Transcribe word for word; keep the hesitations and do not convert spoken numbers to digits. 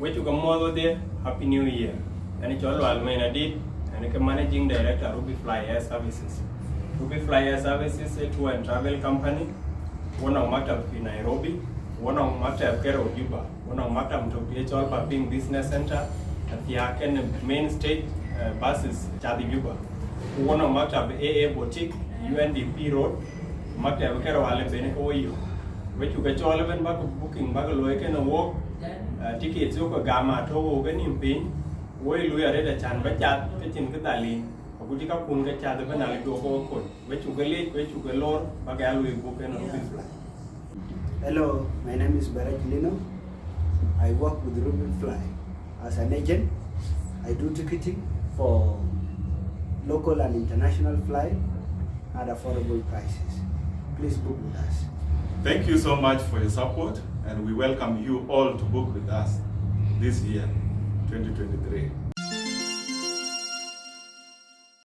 Wek cuk muɔ̈th wedhie, Happy New Year. Ɣɛn cɔl Lual Main Adit, ɣɛn ke Managing Director Ruby Fly Air Services. Ruby Fly Air Services ë tour and travel company. Wɔ nɔŋ maktab fi Nairobi, wɔ nɔŋ maktab ke rou Juba, wɔ nɔŋ maktab tök ye cɔl Paping Business Center, athiak kenë main stage, eh, buses cath Juba. Ku wɔ nɔŋ maktab A A Boutique, U N D P Road, maktab ke rou ale ben ke wɔ yök. Wek cuk cɔl ëbën bäk booking bäk looi kenë wok, eh, tickets yök ke gam atɔ̈ wok ë nïm piny, wɔ ë lui arët acän bä cath ke cïn kë dhal yic, agut cï kakun ke cath ëbën ale cuk ke wɔ kony. Wek cuk leec, wek cuk lor, bäk ya lui book kenë Ruby Fly. Hello, my name is Baraj Lino. I work with Ruby Fly as an agent. I do ticketing for local and international flight at affordable prices. Please book with us. Thank you so much for your support, and we welcome you all to book with us this year, twenty twenty-three.